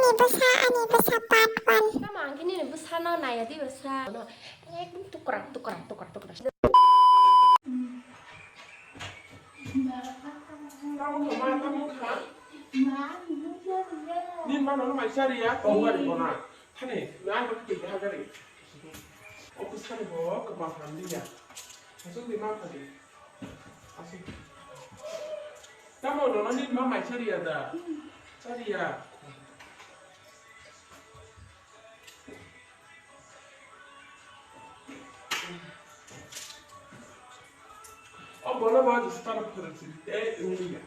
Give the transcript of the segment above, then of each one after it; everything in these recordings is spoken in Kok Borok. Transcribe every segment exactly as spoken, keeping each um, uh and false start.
Bwsa, ani bwsa part one. Tamo ang khe nini bwsano naiya di bwsa. Ekdom tukra, tukra, tukra, tukra. Tamo kha ma, tamo kha. Nini mano no mai chari ya, tong gari bona. Thani, na ba kiti ha gari. O bwsani bo kwbang hamliya. Aswk di ma phadi. Aswk. Tamo nono nini ma mai chariya da? Chariya. O bono bo jesa tano phwrwngsi tei wngliya.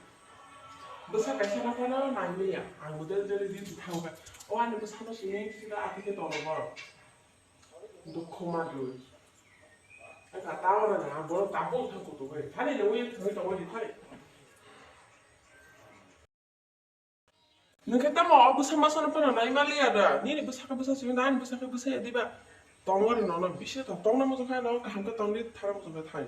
Bwsa kaisa no phano nangmaya. Ang bo dele dele duty thangkha. O ani bwsano simi sida aphikhe tongro borok. Dukhu ma dui. Aka tawra na, borok tabuk thang kutu bai. Thani le wi thangwi tongwi di thani. Nwng khe tamo o bwsa masano phano nai ma liya da? Nini bwsa khe bwsa simi, nani bwsa khe bwsa ya diba? Tongori nono bisi tong, tongna muchung khe no kaham khe tongdi, thara muchung khe thai.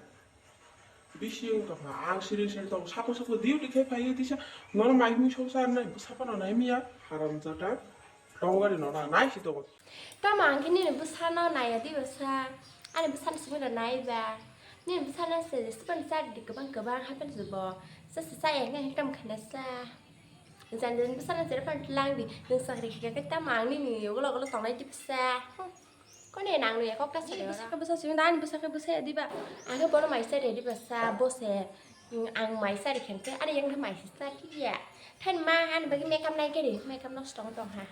Bisi wng tongkha, ang siri siri tong, sapo sapo duty khe phai tisa, nono mai himwi soksa nai bwsa phano nai miya, haram jada, tongori nono nai si tongo. Tamo ang khe nini bwsano naiya di bwsa, ani bwsano simi rw nai ba, nini bwsano se sipan chari di kwbang kwbang hapheno se bo, sa se chaya hwnkhe tamo khaina sa. Jani jani bwsano jera phano tlang di, nwng chakri khe khe tamo ang nini ulo ulo tongnai di bwsa. Kone nang nui kok ta sari bwsa khe bwsa simi da ani bwsa khe bwsa ya diba. Ang khe bono mai chari ya diba sa bo se. Ang mai chari khe khe ani yang khe mai se chari ya. Than ma ani bagi makeup nai khe ri makeup nosto tong ha.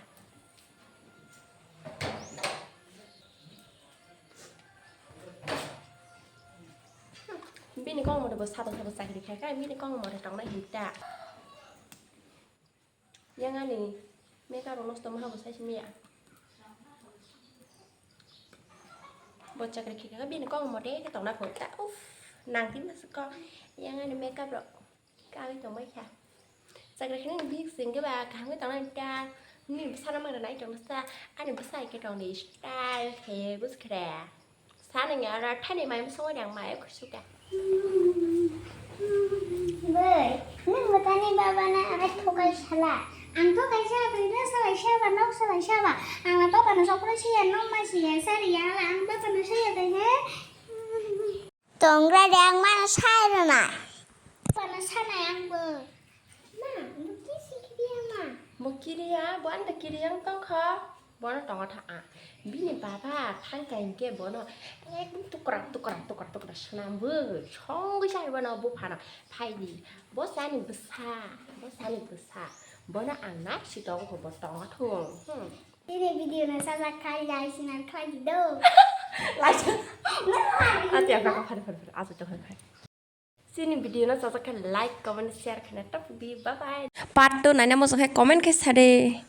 Bini kong mote bo sabo sabo chakri khe khe bini kong mote tongnai hinta. Yang ani makeup rok nosto maha bo sai simi ya. Bo chakri khe khe bini kong mote khe tongna kho ta. Uff, nang tin mas ko. Yang ani makeup rok kagwi tong bai kha. Chakri khe ni big sing khe ba kaham khe tongna ta. Ni bwsano mang nai tong sa. Ani bwsai khe tong ni style khe bus khe. Sanani aro thani mai bwskango yang mai khusuka. Boi, nwng bwtani babana arai thokai sala. Ang thokai sa twi da salai saba, nok salai saba. Ang na babana sokro siya, nok ma siya, sari ya la ang babana saya de he. Tongra de ang mana sai rana. Babana sana yang bo. Ma, bo kisi kiriya ma. Bo kiriya, bo anda kiriya tongkha. Bono tongo tha a. Bini baba thangkha hinkhe bono ekdom tukra tukra tukra tukra swnam bo songwi sai bono buphano phaidi. Bo sani bwsa, bo sani bwsa. Bono ang nai si tongo kho bo tongo thung. Hmm. Bini video no sajak khai like sinar khai di do. Like. Ati apa kha phari phari phari. Asu to phari phari. Chini video no chajak khe like, comment, share khaina tapuk di. Bye bye. Part two naina muchung khe comment khe sade.